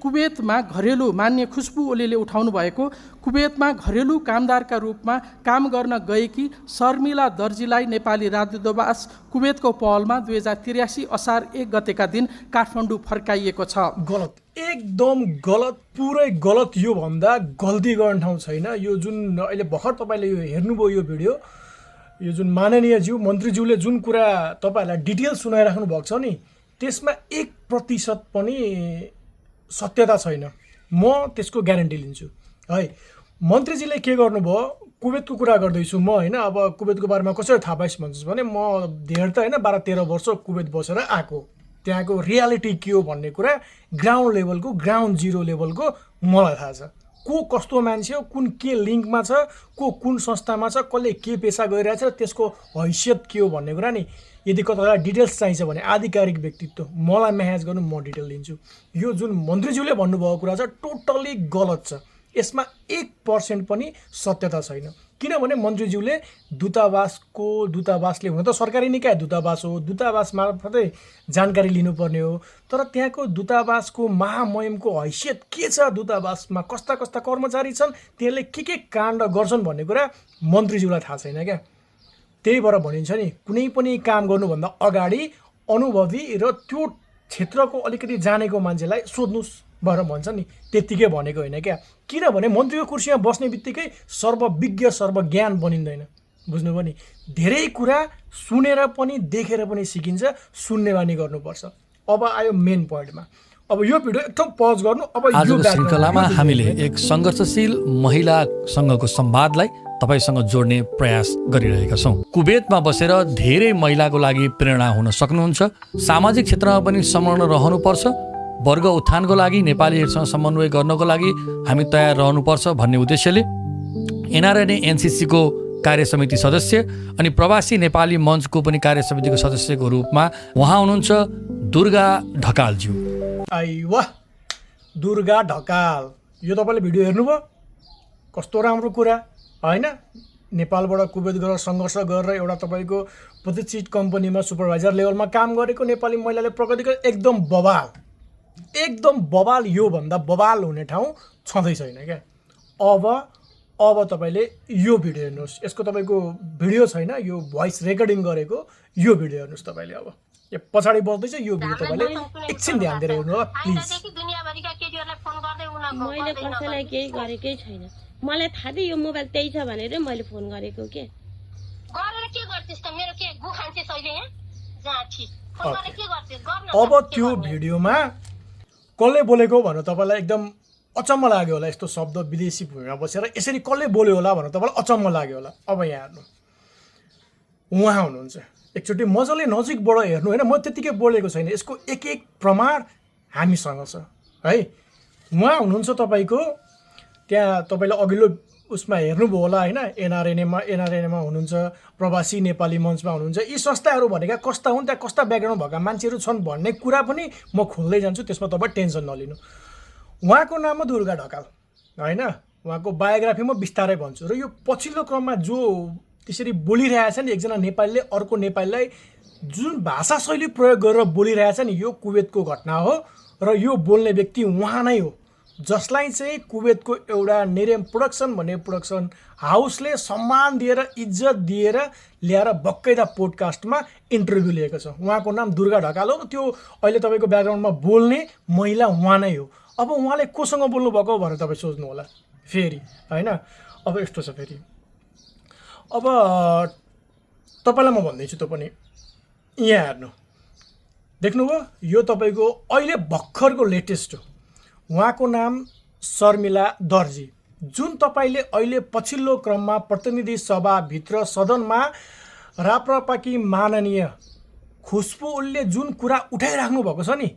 कुवेतमा घरेलु मान्य खुशबु ओलीले उठाउनु भएको कुवेतमा घरेलु कामदारका रूपमा काम गर्न गएकी शर्मिला दर्जीलाई नेपाली राजदूतावास कुवेतको पहलमा 2083 असार 1 गतेका दिन काठमाडौँ फर्काइएको छ। गलत, एकदम गलत, पुरै गलत। यो भन्दा गल्ती गर्ने ठाउँ छैन। यो जुन अहिले भर्खर तपाईँले यो हेर्नुभयो यो भिडियो, यो जुन माननीयज्यू मन्त्रीज्यूले जुन कुरा तपाईँहरूलाई डिटेल सुनाइराख्नु भएको छ नि, त्यसमा 1% पनि सत्यता छैन। म त्यसको ग्यारेन्टी लिन्छु है। मन्त्रीजीले के गर्नुभयो, कुवेतको कुरा गर्दैछु म होइन। अब कुवेतको बारेमा कसरी थाहा पाइस् भन्छस् भने, म धेर त होइन 12-13 वर्ष कुवेत बसेर आएको, त्यहाँको रियालिटी के हो भन्ने कुरा ग्राउन्ड लेभलको, ग्राउन्ड जिरो लेभलको मलाई थाहा छ। को कस्तो मान्छे हो, कुन के लिङ्कमा छ, को कुन संस्थामा छ, कसले के पेसा गरिरहेछ, त्यसको हैसियत के हो भन्ने कुरा नि। यदि कतैलाई डिटेल्स चाहिन्छ भने आधिकारिक व्यक्तित्व मलाई म्यासेज गर्नु, म डिटेल दिन्छु। यो जुन मन्त्रीज्यूले भन्नुभएको कुरा छ टोटल्ली गलत छ। यसमा 1% पनि सत्यता छैन। किनभने मन्त्रीज्यूले दूतावासले हुन त सरकारी निकाय दूतावास हो, दूतावास मार्फतै जानकारी लिनुपर्ने हो, तर त्यहाँको दूतावासको महामहिमको हैसियत के छ, दूतावासमा कस्ता कस्ता कर्मचारी छन्, त्यसले के काण्ड गर्छन् भन्ने कुरा मन्त्रीज्यूलाई थाहा छैन क्या। त्यही भएर भनिन्छ नि, कुनै पनि काम गर्नुभन्दा अगाडि अनुभवी र त्यो क्षेत्रको अलिकति जानेको मान्छेलाई सोध्नुहोस् भनेर भन्छ नि, त्यत्तिकै भनेको होइन क्या। किनभने मन्त्रीको कुर्सीमा बस्ने बित्तिकै सर्वविज्ञ सर्वज्ञान बनिँदैन, बुझ्नुभयो नि। धेरै कुरा सुनेर पनि देखेर पनि सिकिन्छ, सुन्ने बानी गर्नुपर्छ। अब आयो मेन पोइन्टमा। अब यो भिडियो एकदम पज गर्नु। अब यो श्रृङ्खलामा हामीले एक सङ्घर्षशील महिलासँगको संवादलाई तपाईसँग जोड्ने प्रयास गरिरहेका छौँ। कुवेतमा बसेर धेरै महिलाको लागि प्रेरणा हुन सक्नुहुन्छ। सामाजिक क्षेत्रमा पनि संलग्न रहनुपर्छ। वर्ग उत्थानको लागि नेपालीहरूसँग समन्वय गर्नको लागि हामी तयार रहनुपर्छ भन्ने उद्देश्यले एनआरएनए एनसीसीको कार्य समिति सदस्य अनि प्रवासी नेपाली मञ्चको पनि कार्य समितिको सदस्यको रूपमा उहाँ हुनुहुन्छ दुर्गा ढकालज्यू। वाह, दुर्गा ढकाल, यो तपाईँले भिडियो हेर्नुभयो, कस्तो राम्रो कुरा होइन। नेपालबाट कुवेत गएर सङ्घर्ष गरेर एउटा तपाईँको प्रतिष्ठित कम्पनीमा सुपरभाइजर लेभलमा काम गरेको नेपाली महिलाले प्रगति गरे, एकदम बवाल, एकदम बवाल। योभन्दा बवाल हुने ठाउँ छँदै छैन क्या। अब तपाईँले यो भिडियो हेर्नुहोस्। यसको तपाईँको भिडियो छैन, यो भोइस रेकर्डिङ गरेको यो भिडियो हेर्नुहोस् तपाईँले। अब यो पछाडि बस्दैछ यो भिडियो, तपाईँले एकछिन ध्यान दिएर हेर्नु होला प्लिज। मैले कसैलाई केही गरेकै छैन, मलाई थाहा थियो यो मोबाइल त्यही छ भनेर मैले फोन गरेको के। अब त्यो भिडियोमा कसले बोलेको भनेर तपाईँलाई एकदम अचम्म लाग्यो होला। यस्तो शब्द विदेशी भूमिमा बसेर यसरी कसले बोल्यो होला भनेर तपाईँलाई अचम्म लाग्यो होला। अब यहाँ हेर्नु, उहाँ हुनुहुन्छ, एकचोटि मजाले नजिकबाट हेर्नु होइन। म त्यत्तिकै बोलेको छैन, यसको एक एक प्रमाण हामीसँग छ है। उहाँ हुनुहुन्छ तपाईँको त्यहाँ, तपाईँले अघिल्लो उसमा हेर्नुभयो होला होइन, एनआरएनएमा हुनुहुन्छ, प्रवासी नेपाली मञ्चमा हुनुहुन्छ। यी संस्थाहरू भनेका कस्ता हुन्, त्यहाँ कस्ता ब्याकग्राउन्ड भएका मान्छेहरू छन् भन्ने कुरा पनि म खोल्दै जान्छु, त्यसमा तपाईँ टेन्सन नलिनु। उहाँको नाम हो दुर्गा ढकाल होइन। उहाँको बायोग्राफी म बिस्तारै भन्छु। र यो पछिल्लो क्रममा जो त्यसरी बोलिरहेछ नि, एकजना नेपालीले अर्को नेपालीलाई जुन भाषा शैली प्रयोग गरेर बोलिरहेछ नि, यो कुवेतको घटना हो। र यो बोल्ने व्यक्ति उहाँ नै हो, जसलाई चाहिँ कुवेतको एउटा नेरेम प्रोडक्सन भन्ने प्रोडक्सन हाउसले सम्मान दिएर इज्जत दिएर ल्याएर बक्कैदा पोडकास्टमा इन्टरभ्यू लिएको छ। उहाँको नाम दुर्गा ढकाल हो। त्यो अहिले तपाईँको ब्याकग्राउन्डमा बोल्ने महिला उहाँ नै हो। अब उहाँले कोसँग बोल्नुभएको भनेर तपाईँ सोच्नु होला फेरि होइन। अब यस्तो छ फेरि, अब तपाईँलाई म भन्दैछु, त पनि यहाँ हेर्नु, देख्नुभयो, यो तपाईँको अहिले भर्खरको लेटेस्ट हो। उहाँको नाम शर्मिला दर्जी, जुन तपाईँले अहिले पछिल्लो क्रममा प्रतिनिधि सभाभित्र सदनमा राप्रपाकी माननीय खुशबु ओलीले जुन कुरा उठाइराख्नु भएको छ नि,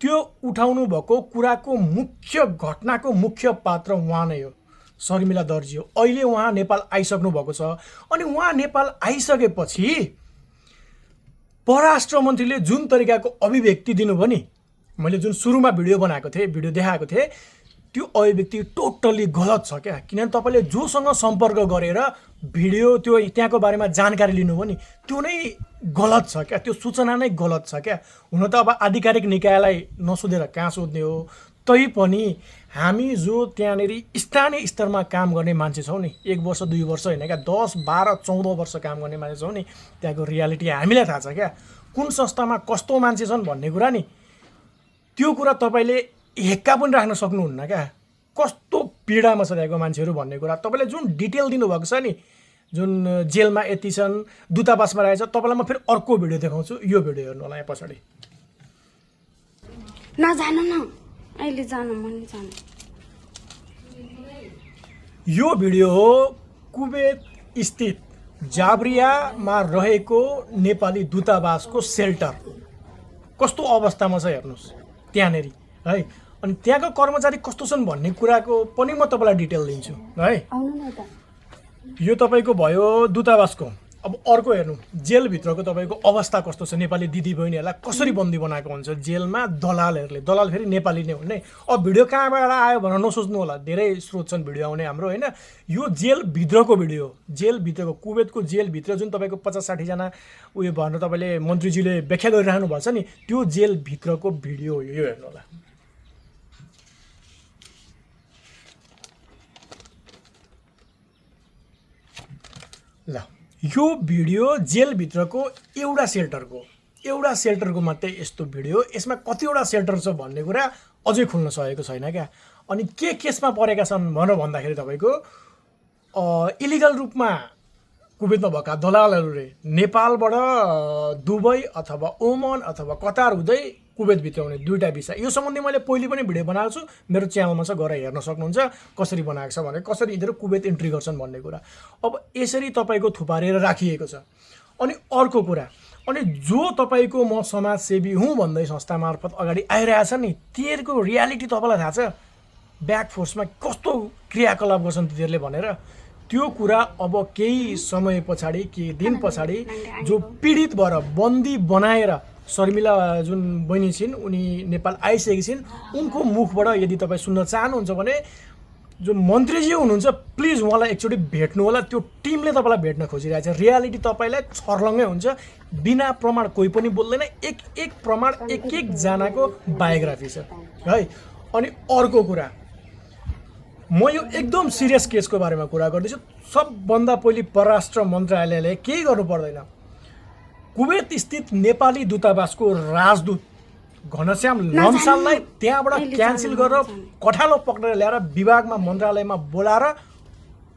त्यो उठाउनु भएको कुराको मुख्य घटनाको मुख्य पात्र उहाँ नै हो, शर्मिला दर्जी हो। अहिले उहाँ नेपाल आइसक्नु भएको छ। अनि उहाँ नेपाल आइसकेपछि परराष्ट्र मन्त्रीले जुन तरिकाको अभिव्यक्ति दिनुभयो नि, मैले जुन सुरुमा भिडियो बनाएको थिएँ, भिडियो देखाएको थिएँ, त्यो अभिव्यक्ति टोटल्ली गलत छ क्या। किनभने तपाईँले जोसँग सम्पर्क गरेर भिडियो त्यो त्यहाँको बारेमा जानकारी लिनुभयो नि, त्यो नै गलत छ क्या, त्यो सूचना नै गलत छ क्या। हुन त अब आधिकारिक निकायलाई नसोधेर कहाँ सोध्ने हो, तैपनि हामी जो त्यहाँनिर स्थानीय स्तरमा काम गर्ने मान्छे छौँ नि 1 वर्ष 2 वर्ष होइन क्या 10 12 14 वर्ष काम गर्ने मान्छे छौँ नि त्यहाँको रियालिटी हामीलाई थाहा छ क्या कुन संस्थामा कस्तो मान्छे छन् भन्ने कुरा नि त्यो कुरा तपाईँले हेक्का पनि राख्न सक्नुहुन्न क्या कस्तो पीडामा छ त्यहाँको मान्छेहरू भन्ने कुरा तपाईँले जुन डिटेल दिनुभएको छ नि जुन जेलमा यति छन् दूतावासमा रहेछ तपाईँलाई म फेरि अर्को भिडियो देखाउँछु यो भिडियो हेर्नु होला यहाँ पछाडि नजानु न अहिले जानु मन जानु यो भिडियो हो कुवेत स्थित जाब्रियामा रहेको नेपाली दूतावासको सेल्टर कस्तो अवस्थामा छ हेर्नुहोस् त्यहाँनिर है अनि त्यहाँको कर्मचारी कस्तो छन् भन्ने कुराको पनि म तपाईँलाई डिटेल दिन्छु है आउनु न त यो तपाईँको भयो दूतावासको अब अर्को हेर्नु जेलभित्रको तपाईँको अवस्था कस्तो छ नेपाली दिदीबहिनीहरूलाई कसरी बन्दी बनाएको हुन्छ जेलमा दलालहरूले दलाल फेरि नेपाली नै हुने अब भिडियो कहाँबाट आयो भनेर नसोच्नु होला धेरै स्रोत छन् भिडियो आउने हाम्रो होइन यो जेलभित्रको भिडियो जेलभित्रको कुवेतको जेलभित्र जुन तपाईँको 50-60 जना उयो भनेर तपाईँले मन्त्रीजीले व्याख्या गरिराख्नु भएको छ नि त्यो जेलभित्रको भिडियो हो यो हेर्नु होला ल यो भिडियो जेलभित्रको एउटा सेल्टरको मात्रै यस्तो भिडियो यसमा कतिवटा सेल्टर छ भन्ने कुरा अझै खुल्न सकेको छैन क्या अनि के केसमा परेका छन् भनेर भन्दाखेरि तपाईँको इलिगल रूपमा कुवेतमा भएका दलालहरूले नेपालबाट दुबई अथवा ओमान अथवा कतार हुँदै कुवेतभित्र आउने दुईवटा भिसा यो सम्बन्धी मैले पहिले पनि भिडियो बनाएको छु मेरो च्यानलमा छ गएर हेर्न सक्नुहुन्छ कसरी बनाएको छ भने कसरी यिनीहरू कुवेत इन्ट्री गर्छन् भन्ने कुरा अब यसरी तपाईँको थुपारेर राखिएको छ अनि अर्को कुरा अनि जो तपाईँको म समाजसेवी हुँ भन्दै संस्था मार्फत अगाडि आइरहेछ नि तिनीहरूको रियालिटी तपाईँलाई थाहा छ ब्याक फोर्समा कस्तो क्रियाकलाप गर्छन् तिनीहरूले भनेर त्यो कुरा अब केही समय पछाडि केही दिन पछाडि जो पीडित भएर बन्दी बनाएर शर्मिला जुन बहिनी छिन् उनी नेपाल आइसकेकी छिन् उनको मुखबाट यदि तपाईँ सुन्न चाहनुहुन्छ भने जो मन्त्रीजी हुनुहुन्छ प्लिज उहाँलाई एकचोटि भेट्नु होला त्यो टिमले तपाईँलाई भेट्न खोजिरहेछ रियालिटी तपाईँलाई छर्लङ्गै हुन्छ बिना प्रमाण कोही पनि बोल्दैन एक प्रमाण एक जनाको बायोग्राफी छ है अनि अर्को कुरा म यो एकदम सिरियस केसको बारेमा कुरा गर्दैछु सबभन्दा पहिले परराष्ट्र मन्त्रालयले केही गर्नु पर्दैन कुवेत स्थित नेपाली दूतावासको राजदूत घनश्याम लम्साललाई त्यहाँबाट क्यान्सल गरेर कठालो पक्रेर ल्याएर विभागमा मन्त्रालयमा बोलाएर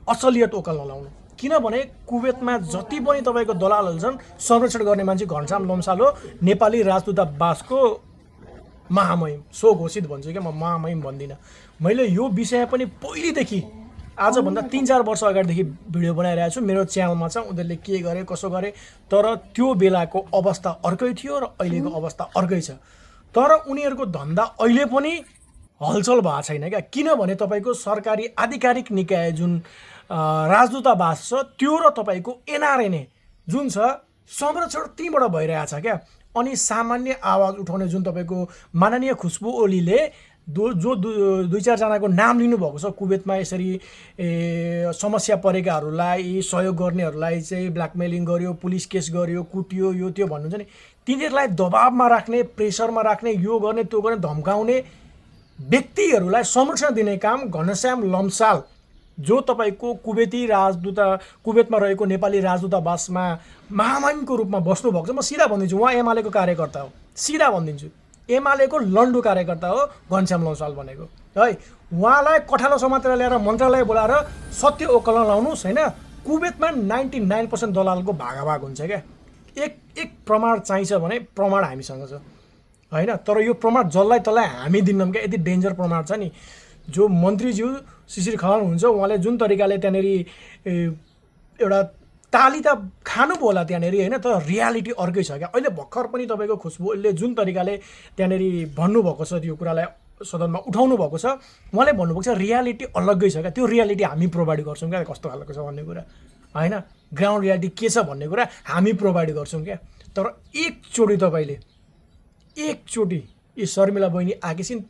असलियत ओकल नलाउनु किनभने कुवेतमा जति पनि तपाईँको दलालहरू छन् संरक्षण गर्ने मान्छे घनश्याम लम्साल हो नेपाली राजदूतावासको महामहिम सो घोषित भन्छु क्या म महामहिम भन्दिनँ मैले यो विषय पनि पहिलेदेखि आजभन्दा 3-4 वर्ष अगाडिदेखि भिडियो बनाइरहेको छु मेरो च्यानलमा छ उनीहरूले के गरे कसो गरे तर त्यो बेलाको अवस्था अर्कै थियो र अहिलेको अवस्था अर्कै छ तर उनीहरूको धन्दा अहिले पनि हलचल भएको छैन क्या किनभने तपाईँको सरकारी आधिकारिक निकाय जुन राजदूतावास छ त्यो र तपाईँको एनआरएनए जुन छ संरक्षण त्यहीँबाट भइरहेछ क्या अनि सामान्य आवाज उठाउने जुन तपाईँको माननीय खुसबु ओलीले जो 2-4 जनाको नाम लिनुभएको छ कुवेतमा यसरी समस्या परेकाहरूलाई सहयोग गर्नेहरूलाई चाहिँ ब्ल्याकमेलिङ गर्यो पुलिस केस गर्यो कुट्यो यो त्यो भन्नुहुन्छ नि तिनीहरूलाई दबावमा राख्ने प्रेसरमा राख्ने यो गर्ने त्यो गर्ने धम्काउने व्यक्तिहरूलाई संरक्षण दिने काम घनश्याम लम्साल जो तपाईँको कुवेतमा रहेको नेपाली राजदूतावासमा महामहिमको रूपमा बस्नुभएको छ म सिधा भनिदिन्छु उहाँ एमालेको कार्यकर्ता हो सिधा भनिदिन्छु एमालेको लन्डु कार्यकर्ता हो घनश्याम लम्साल भनेको है उहाँलाई कठालो समातेर ल्याएर मन्त्रालय बोलाएर सत्य ओकल लाउनुहोस् होइन कुवेतमा 99% दलालको भागाभाग हुन्छ क्या एक प्रमाण चाहिन्छ भने प्रमाण हामीसँग छ होइन तर यो प्रमाण जसलाई तँलाई हामी दिन्नौँ क्या यति डेन्जर प्रमाण छ नि जो मन्त्रीज्यू शिशिर खनाल हुनुहुन्छ उहाँले जुन तरिकाले त्यहाँनिर एउटा ताली त खानु पो होला त्यहाँनिर होइन तर रियालिटी अर्कै छ क्या अहिले भर्खर पनि तपाईँको खुसबुले जुन तरिकाले त्यहाँनिर भन्नुभएको छ त्यो कुरालाई सदनमा उठाउनु भएको छ उहाँले भन्नुभएको छ रियालिटी अलग्गै छ क्या त्यो रियालिटी हामी प्रोभाइड गर्छौँ क्या कस्तो खालको छ भन्ने कुरा होइन ग्राउन्ड रियालिटी के छ भन्ने कुरा हामी प्रोभाइड गर्छौँ क्या तर एकचोटि तपाईँले यी शर्मिला बहिनी आएकी छिन्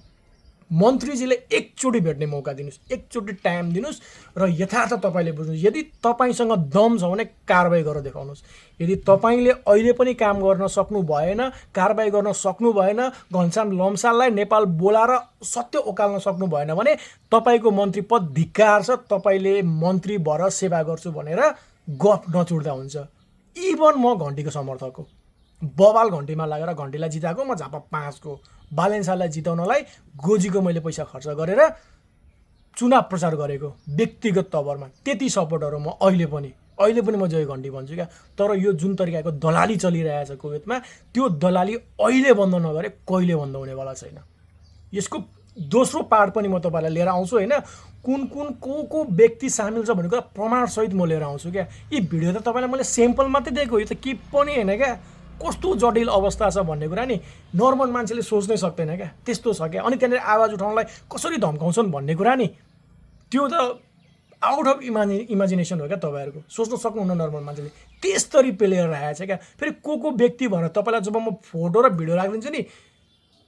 मन्त्रीजीले एकचोटि भेट्ने मौका दिनुहोस्, एकचोटि टाइम दिनुहोस् र यथार्थ तपाईँले बुझ्नुहोस्। यदि तपाईँसँग दम छ भने कारबाही गरेर देखाउनुहोस्। यदि तपाईँले अहिले पनि काम गर्न सक्नु भएन, कारबाही गर्न सक्नु भएन, घनश्याम लम्साललाई नेपाल बोलाएर सत्य उकाल्न सक्नु भएन भने तपाईँको मन्त्री पद धिक्कार छ। तपाईँले मन्त्री भएर सेवा गर्छु भनेर गफ नचुड्दा हुन्छ। इभन म घन्टीको समर्थक हो, बबाल घन्टीमा लागेर घन्टीलाई जिताएको, म झापा 5 को बालेन्सालाई जिताउनलाई गोजीको मैले पैसा खर्च गरेर चुनाव प्रचार गरेको व्यक्तिगत तवरमा। त्यति सपोर्टर हो म अहिले पनि म जय घन्टी भन्छु क्या। तर यो जुन तरिकाको दलाली चलिरहेछ कुवेतमा, त्यो दलाली अहिले बन्द नगरे कहिले बन्द हुनेवाला छैन। यसको दोस्रो पार्ट पनि म तपाईँलाई लिएर आउँछु होइन। कुन को व्यक्ति सामेल छ भन्ने कुरा प्रमाणसहित म लिएर आउँछु क्या। यी भिडियो त तपाईँलाई मैले सेम्पल मात्रै दिएको, यो त के पनि होइन क्या। कस्तो जटिल अवस्था छ भन्ने कुरा नि नर्मल मान्छेले सोच्नै सक्दैन क्या। त्यस्तो छ क्या। अनि त्यहाँनिर आवाज उठाउनलाई कसरी धम्काउँछन् भन्ने कुरा नि त्यो त आउट अफ इमेजिनेसन हो क्या। तपाईँहरूको सोच्न सक्नुहुन्न नर्मल मान्छेले त्यस्तरी पेलेर राखेको छ क्या। फेरि को व्यक्ति भनेर तपाईँलाई जब म फोटो र भिडियो राखिदिन्छु नि,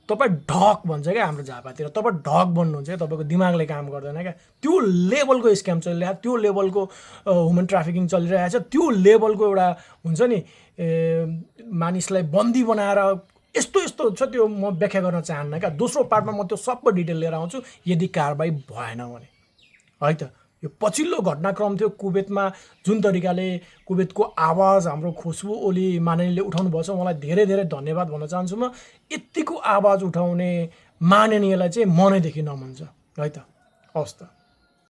तपाईँ ढक भन्छ क्या हाम्रो झापातिर। तपाईँ ढक बन्नुहुन्छ क्या, तपाईँको दिमागले काम गर्दैन क्या। त्यो लेभलको स्क्याम चलिरहेको, त्यो लेभलको ह्युमन ट्राफिकिङ चलिरहेको छ, त्यो लेभलको एउटा हुन्छ नि मानिसलाई बन्दी बनाएर यस्तो छ। त्यो म व्याख्या गर्न चाहन्न क्या। दोस्रो पार्टमा म त्यो सबै डिटेल लिएर आउँछु यदि कारबाही भएन भने है त। यो पछिल्लो घटनाक्रम थियो कुवेतमा, जुन तरिकाले कुवेतको आवाज हाम्रो खुसबु ओली माननीयले उठाउनु भएको छ, मलाई धेरै धेरै धन्यवाद भन्न चाहन्छु। म यतिको आवाज उठाउने माननीयलाई चाहिँ मनैदेखि नमन छ है त। हवस् त।